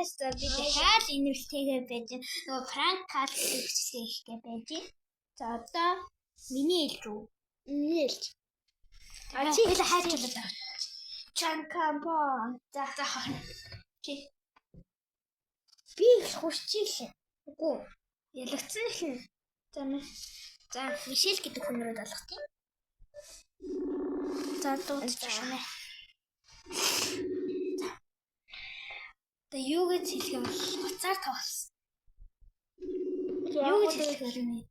Guys, за би дахиад инэрлтэйгээ байж байна. Нөгөө prank call гэдэг бичлэг хийх гэж байж байна. За одоо миний ээлж үү? Миний ээлж. А чи хэлээ хайчлаа. Чанкампон. За за хаа. Чи Би их хурцчих л. үгүй ялагдсан л. За мэ. За Мишель гэдэг хүн рүү залгах тийм. За дуудчихна. За. Одоо юу гэж хэлэх юм бол уцаар тоглосон. Юу гэж хэлэх вэ?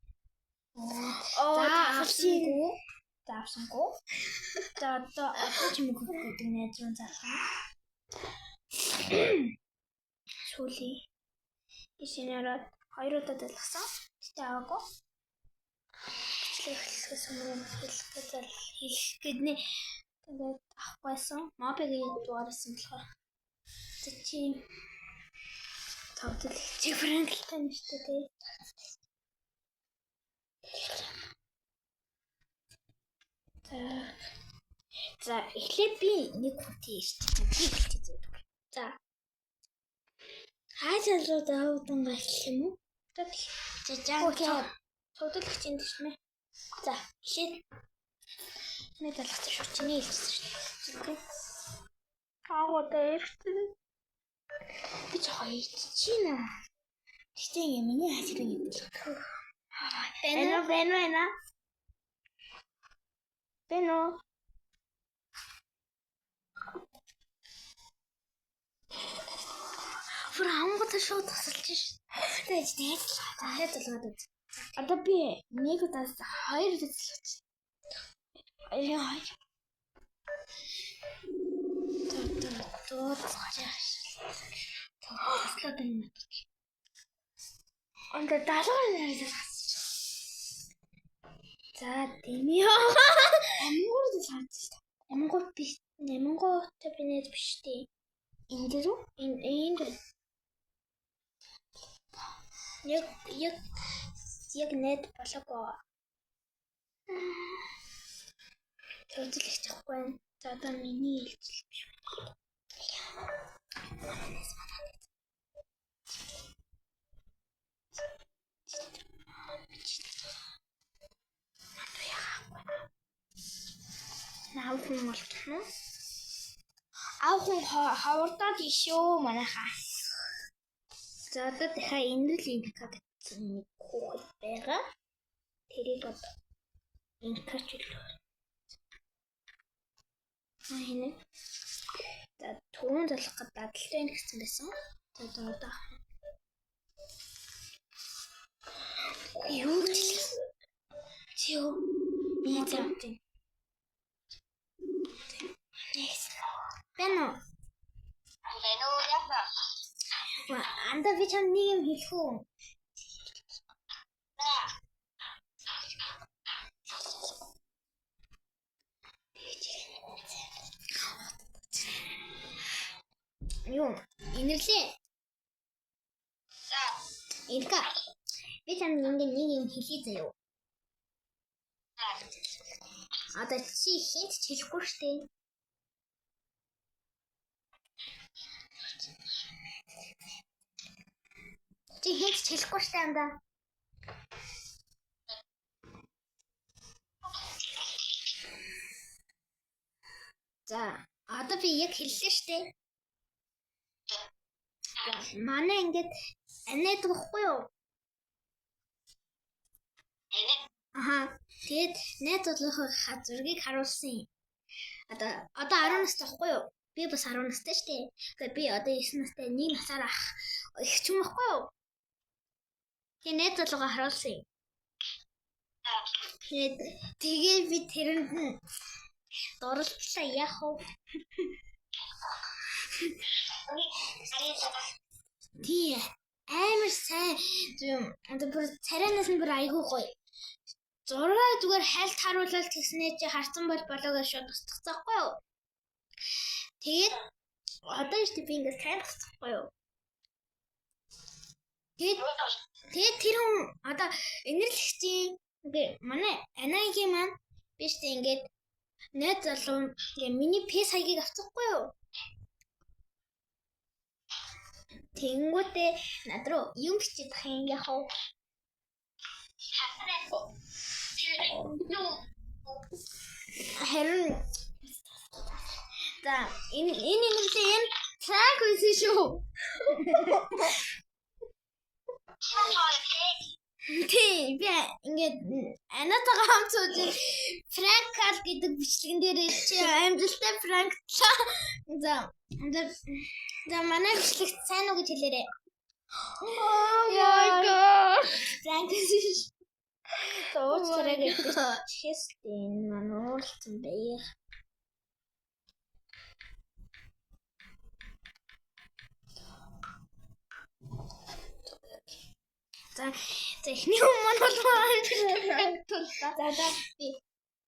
Оо, За авсангүй. За авсангүй. За одоо чимээг гэдэг найз руу залгана. Сүүлийн шинээрээ хоёр удаа залгасан. Гэтэ аваагүй. Бичлэг эхлэхээс өмнө хэлэх гэж хэлэх гээд нэ тэгээд авахгүйсэн. Мобигийн дугаараас нь болохоор за чи тавдал чи фрэнклтэй юм шүү дээ. За За эхлээд би нэг хүнтэй ирчихсэн. Би эхэлчих зүйдэг. За. Хаашаа заавдан гарах юм уу? За жан цогдолч энд шмэ. За эхлээд нэг залгацсан шүү. Чиний хэлчихсэн шүү. Окей. Агуу дээрсэн. Би жоо иччихээн. Гэтэ ингээ миний хажууд ингэ дэлгэх. Бэнэ бэнэ бэнэ. Бэнэ. Бүр амгад шууд тасалж ш. Тэгээд тэгээд залгаад үз. Одоо би нэг удаас хоёр удаа залгаж. Хоёрын хоёр. Дуудаж. Таслаад байна надад. Онда далгаар нараад За дэмий. Амгуур залгаж. Амингууд би амингуудтай би найз биш дээ. Энэ дээр үү? Энэ энд яг яг яг найз болоогүй. Цогцол их чадахгүй байна. За одоо миний ээлжил биш байна. Манай найз манай найз. Нав хүн болчих нь. Ав хүн ховордоод ишөө манайхаа. За одоо дахиад энэ л инка гэсэн нэг хүүхэд байгаа. Тэрийг одоо инка ч үлээ. А энэ. За түрүүн залах гээд дадалтай байна гэсэн байсан. За одоо юу гэж хэлэх? Чи юу? Би за. Бэнэ. Бэнэ үү яасан? Анда би чам нэг юм хэлэх үү? За. Юу? Инэрлээ. За. Инка. Би чам ингээ нэг юм хэлье заяа. За. Одоо чи хинт ч хэлэхгүй штэ. Чи хинт ч хэлэхгүй штэ андаа. За, одоо би яг хэллээ штэ. За, манай ингээд анаад байхгүй юу? Энэ Аха. Тэгээд найз залуухийн зургийг харуулсан юм. Одоо 10 настай байхгүй юу? Би бас 10 настай шүү дээ. Тэгэхээр би одоо 9 настай нэг насаар ах их ч юм байхгүй юу? Тэгээд найз залуугаа харуулсан юм. Тэгээд тэгээ би тэрэнд нь дурлалаа яах вэ? Тий амар сайн юм. Одоо бүр царайнаас нь бүр айгүй гоё. Зургаа зүгээр хайлт харуулал тэгснээ чи харсан бол болоо гэж шууд устгацгаахгүй юу? Тэгээд одоо шүү дээ би ингээд сайн тусахгүй юу? Тэгээд тэр хүн одоо инэрлэгчийн ингээ манай анагийн маань би шүү дээ ингээд найз залуу ингээ миний пэс хаягийг авчихгүй юу? Тэнгүүтээ над руу юм бичиж ах юм яах вэ? Харин за энэ нэмлээ энэ prank байсан шүү. Тийм, би ингээд Анатагаа хамт сууж prank call гэдэг бичлэгэн дээр чи амжилттай prank тлаа. За за манай бичлэгт сайн уу гэж хэлээрэй. Oh my god. Prank байсан шүү. За уучлаарай гэдэг чихэстэн маань уурлцсан байх. За за эхний хүн маань бол prank туллаа. За за би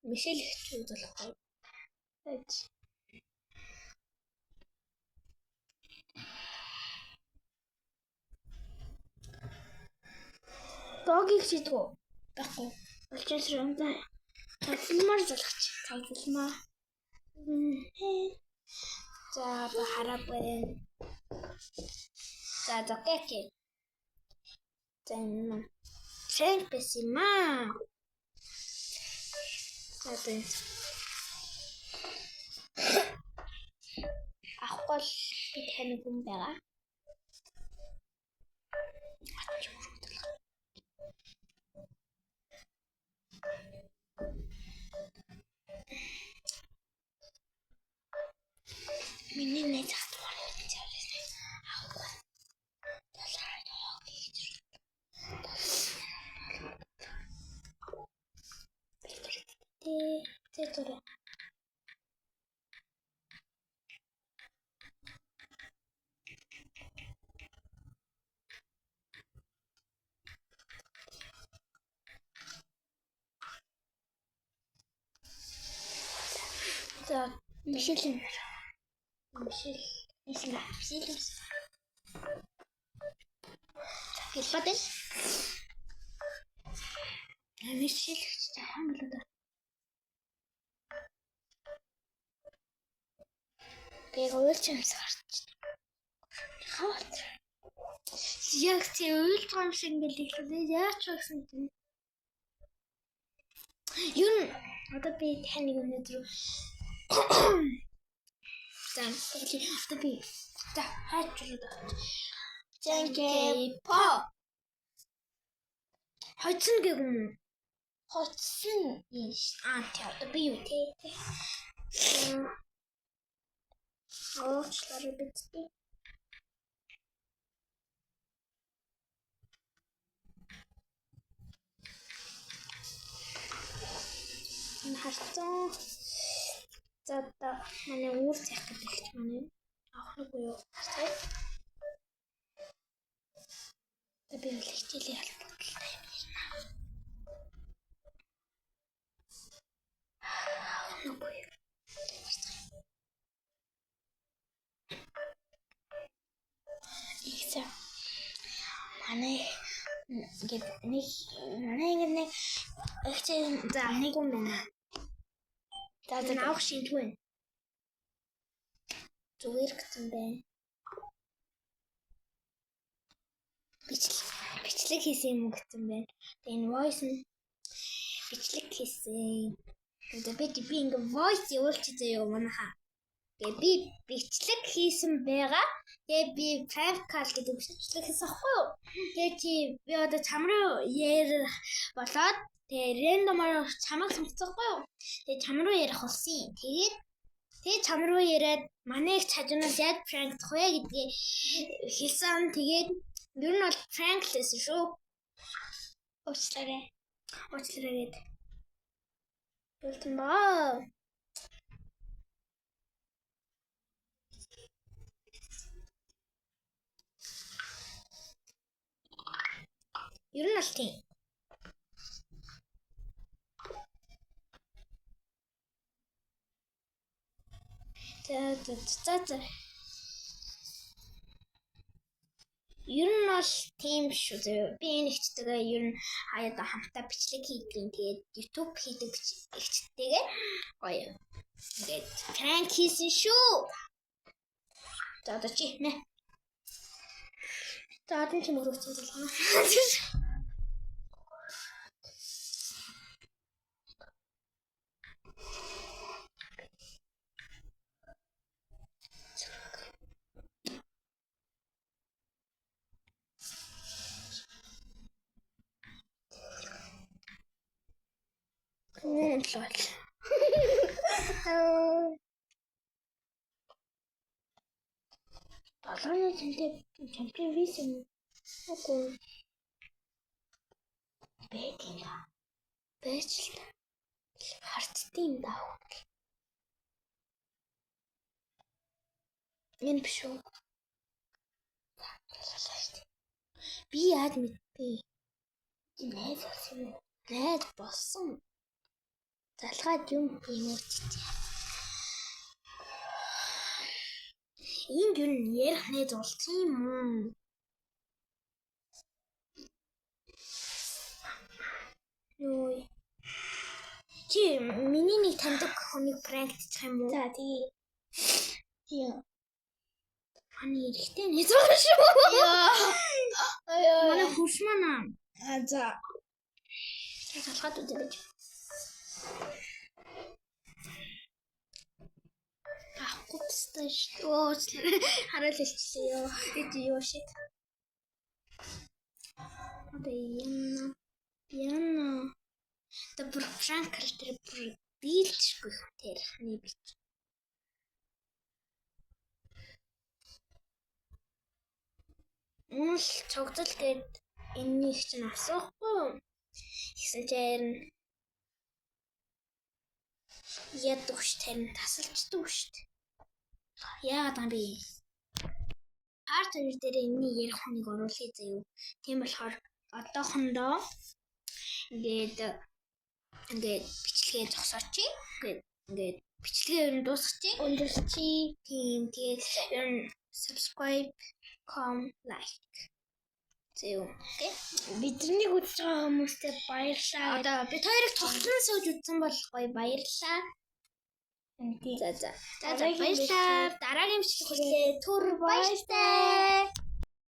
Мишель ихч үзүүлэхгүй. Эч. Догийг шийдэх үү? Байхгүй. Улчаас руу за цацлмаар залгач. Цацлмаа. За одоо хараа байна. За за окей окей. За энэ маань prank байсан юм аа. За одоо энэ авахгүй л би тань хүн байгаа. Ач юм уу талах. Миний найз хатгаар гэж авсан. Авахгүй. Талаар гэж. Тэ тэ тэ. За Мишель юм. Мишель. Мишель. Мишель. Гэлбат энэ. Мишель гэж хаан болоо да. Би уйлж юмс гарч. Хаалт. Яг чи уйлж байгаа юм шиг ингээл эхлүүлээ. Яаж ч гэсэн чинь. Юу н одоо би таныг өнөөдөр за одоо би за хайж болоо. Зэнкэ по. Хоцсон гэх юм уу? Хоцсон юм ш. Аа тий одоо би юу те? Уучлаарай бидтэй. Энэ харцсан. За одоо манай үүр цайх гэдэг ч манай авах нүггүй юу? Харцгаая. За би бол хичээлийн холбоотой юм ярина. Авах нүггүй юу? Харцгаая. Их за манай ингээд нэг манай ингээд нэг хичээл за нэг юм байна. За за авах шинжгүй байна. Зүгээр гэсэн байна. Бичлэг хийсэн юм уу гэсэн байна. Тэгээ энэ voice нь бичлэг хийсэн. Тэгээ би ингээ voice явуулчих заяа манайхаа. Тэгээ би бичлэг хийсэн байгаа. Тэгээ би prank call гэдэг бичлэг хийсэн аахгүй юу? Тэгээ чи би одоо чам руу ярих болоод тэгээ рандомаар чамайг сонгоцсохгүй юу? Тэгээ чам руу ярих болсон. Тэгээд чам руу яриад манай их чажнаас яг prank дах вэ гэдгээ хэлсэн. Тэгээд ер нь бол prank л байсан шүү. Уучлаарай. Уучлаарай гэд. Болтон баа. Ер нь бол тийм. За за за за. Ер нь бол тийм шүү зөө. Би энэ ихчтэйгээ ер нь хаяад хамтаа бичлэг хийдэг юм. Тэгээд YouTube хийдэг ихчтэйгээ гоё. Ингээд prank хийсэн шүү. За одоо чи нэ. За одоо чи мөрөгцөн залгана. Мөн л бол. Долооны тэнтэй чамтай виз юм. Үгүй. Байт юм да. Байж л та. Харцдсан юм да. Энэ биш үү? Залгалаа шүү дээ. Би яаж мэдтий? Чи найз болсон юм уу? Найз болсон. Залгаад юм юм уу чи. Энд юу н ярих найз болсон юм уу? Юу. Чи миний нэг таньдаг хүнийг пранктчих юм уу? За тэгээ. Тийм. Манай эрэгтэй найз байгаа шүү. Аяа. Манай хөрш маань А за. залгаад үзье гэж. Авахгүй бистэ шүү. Оо хараал хэлчихлээ ёо. Эд юу shit. Одоо яна яна. Та бүр пранк л тэр бүр дийлжгүй тэр ханы бич. Үнэл цогцол гээд энэнийг чинь асуухгүй юу? Тэгсэн чинь харин яадаг ш тарин тасалчдаг ш. Яагаад юм бэ? Part 2 дээр энэний ярих хүнийг оруулъя заяа. Тийм болохоор одоохондоо ингээд ингээд бичлэгээ зогсоочих. Ингээд ингээд бичлэгээ ер нь дуусгачих. Өндөрлөчий. Тийм тэгээд ер нь subscribe, com, like. Заяа. Окей. Биднийг үзэж байгаа хүмүүстээ баярлалаа. Одоо бид хоёрыг тоглон сууж үзсэн бол гоё баярлалаа. Тийм. За за. За за Дараагийн баярлалаа. Дараагийн бичлэг хүртлээ түр баяртай.